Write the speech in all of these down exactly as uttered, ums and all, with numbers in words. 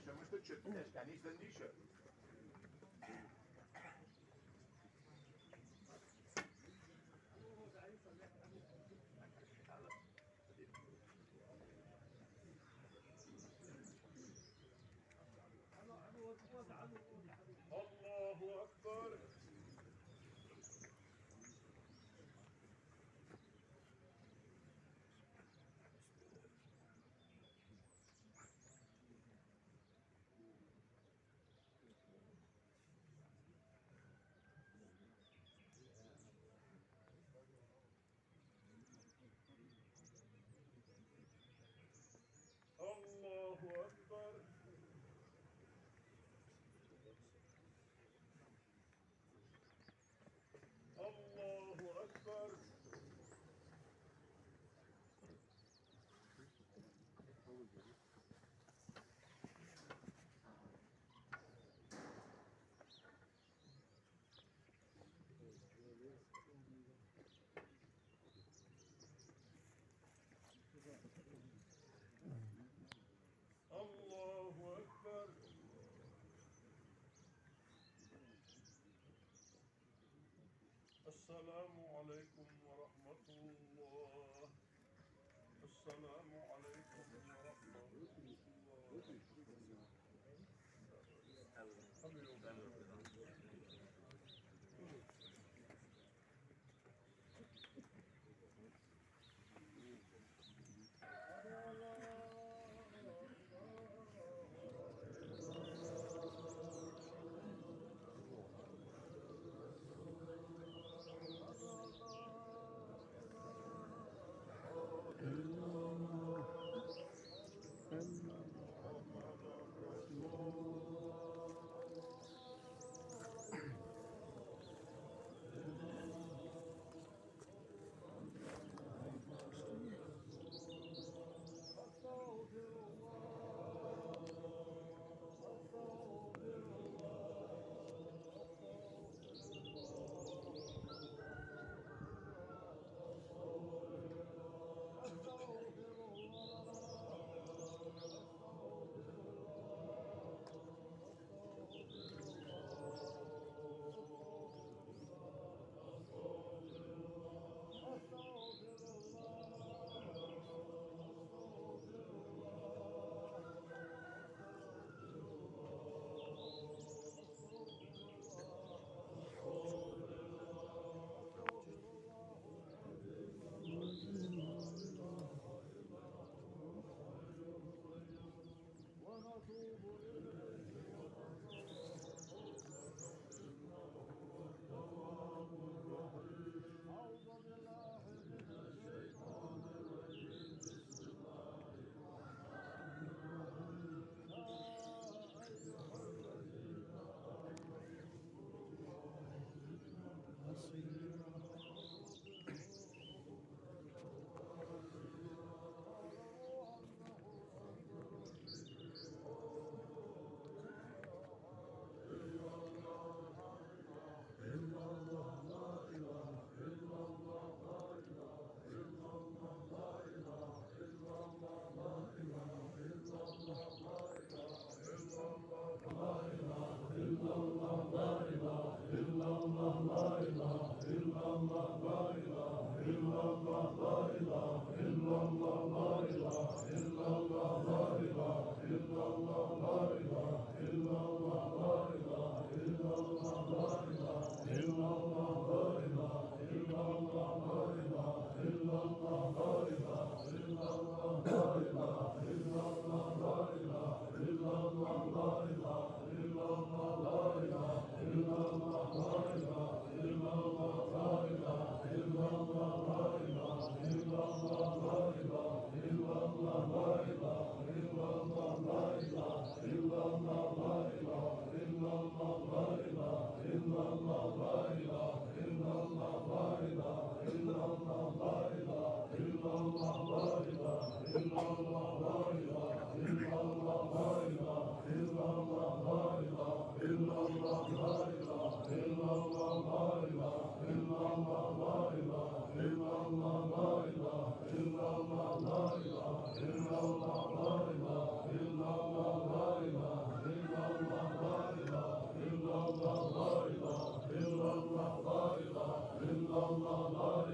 الله أكبر. الله أكبر. الله أكبر. الله أكبر. السلام عليكم ورحمة الله. السلام عليكم ورحمة الله.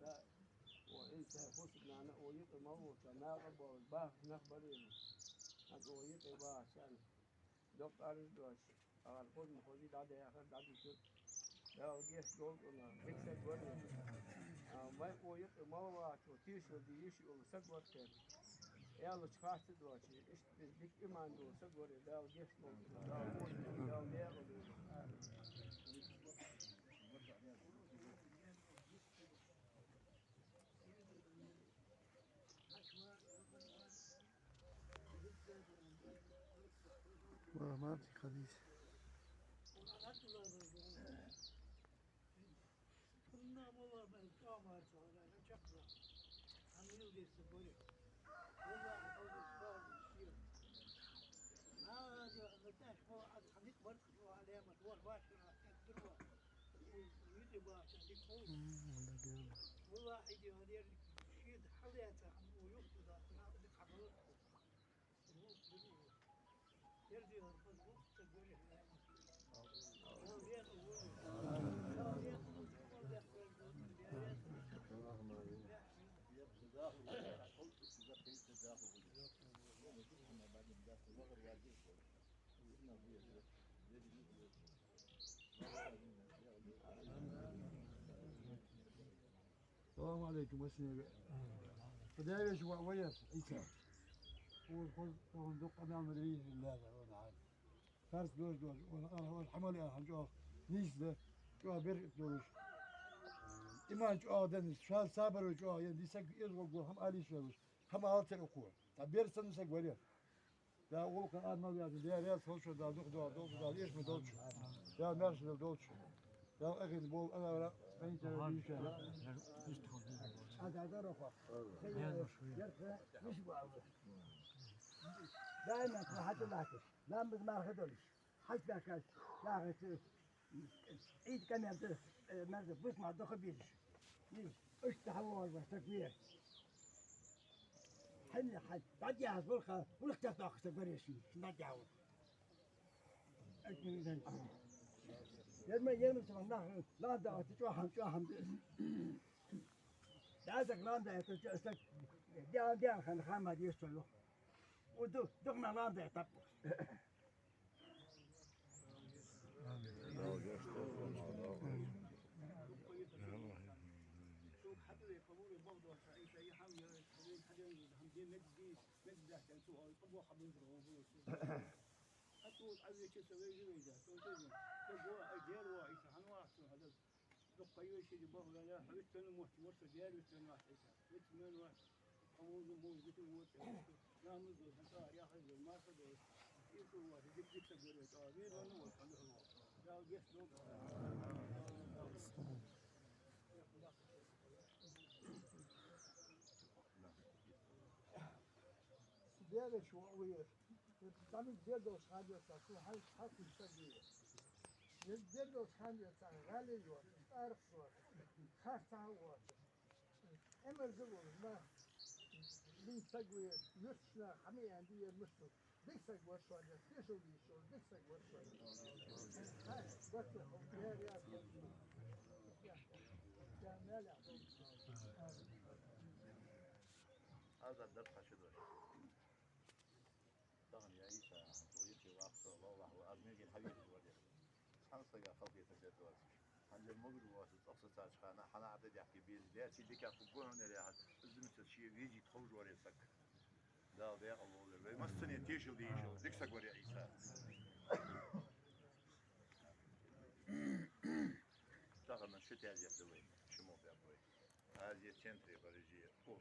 О, инса хӀусамнана, о, йитӀа мел волча наькъа болаш бахаш нах бар из. ХӀанз о йитӀа бахачарна доккха арз доацаш, ара хоза-хоза дӀадаьхар, дӀадитар. Дала гешт долда цунна, дика саг вар из. А, май о йитӀа мел вахачо тешал де йиш йола саг вар-кх ер. Аьлча харц доацаш, иштта дика иман дола саг вар из, Дала гешт долда цунна, Дала вовзийла, Дала наькъа долда. Ва ма фи хадис. Салам Ӏалайкум, васнега. Даьвеш ва ваяр, Ӏийса. Уж хоза, хоза дукха къамаьл ма дий, лазар ван хьан. Харц дош дош, ван ара, ван хьамал яр хьан чӀоагӀа. Нийса да, чӀоагӀа беркат долаш. Иман чӀоагӀа даннаш, шал сабар чӀоагӀа, ян дисаг из гӀо гӀо, хӀама алиш валаш, хӀама алцар укхо. Та бер санна саг варья. Да, улка ад мал яр, да, ряд хошо, да, дух да, долча, да, еш ма долча. Да, мерш да долча. Да, ахин бол, ана ра, ханча виша. А да, да, роха. Ярха, миш бал. Да, на хату лакиш. Да, мы марха долиш. Хаш да каш. Да, хаш. Ид камер да, э, мерда, бус ма дохо бириш. Ид, уж тахвал ва, так вир. Хьанна хьан, дӀадяхьа гӀулакха, гӀулакх тӀа тохкаш ца гареши, дӀадяхьа. Ерма, ерма ца нах, ла да, чӀоагӀа, чӀоагӀа. Да, так лам да, это чё, так, да, да, хан, хама, есть что. У ду, дух на лам да, так. Дукха йой шиъ бахьа ваьлла, хьо виттан мотт, мотт, дер виттан вац Ӏийса. Виттан вац. Хьо вовза, вовза, виттан воц Ӏийса. Намаз дой, хьан цӀа яхаш дой, марха дой. Ирку вац, дик, дик саг вар вай, цӀа веза вац, хьан духьал вац. Дала гешт долда. Бераш ва вай. Тамиг дер долаш хьадер ца, шу хьал, хьал кхин саг вий. Дер, дер долаш хьадер ца, гӀали йоацаш, арх йоацаш, харцахьа воацаш. Эмарза волаш, ма, дин саг вий, юрташна хьама ян дий, мушту. Дика саг вар шоана, тешал дий шоана, дика саг вар шоана. Хьай, бакъ, хьо, я, я, я, я, мел я. Азар дар хьаши дош. Тахан я Ӏийса, хьо йитӀа вахта, валлахӀи, ва аз мегаш хьавийрза ваде. Цхьан сага халкъе тасет вац. Хьанжа могаш воацаш, цӀагӀа сацача хана, хьана Ӏа тӀадехке беза, дерчи дика хӀу гохьанера яхад, из мисал ший везийта ховш варе саг. Дала декъала волда вай. Вай массане тешал де йиш йола, дика саг варе Ӏийса. Тахан ши тезет да вай, ши мо беб вай. Азия центре баражи оскуп.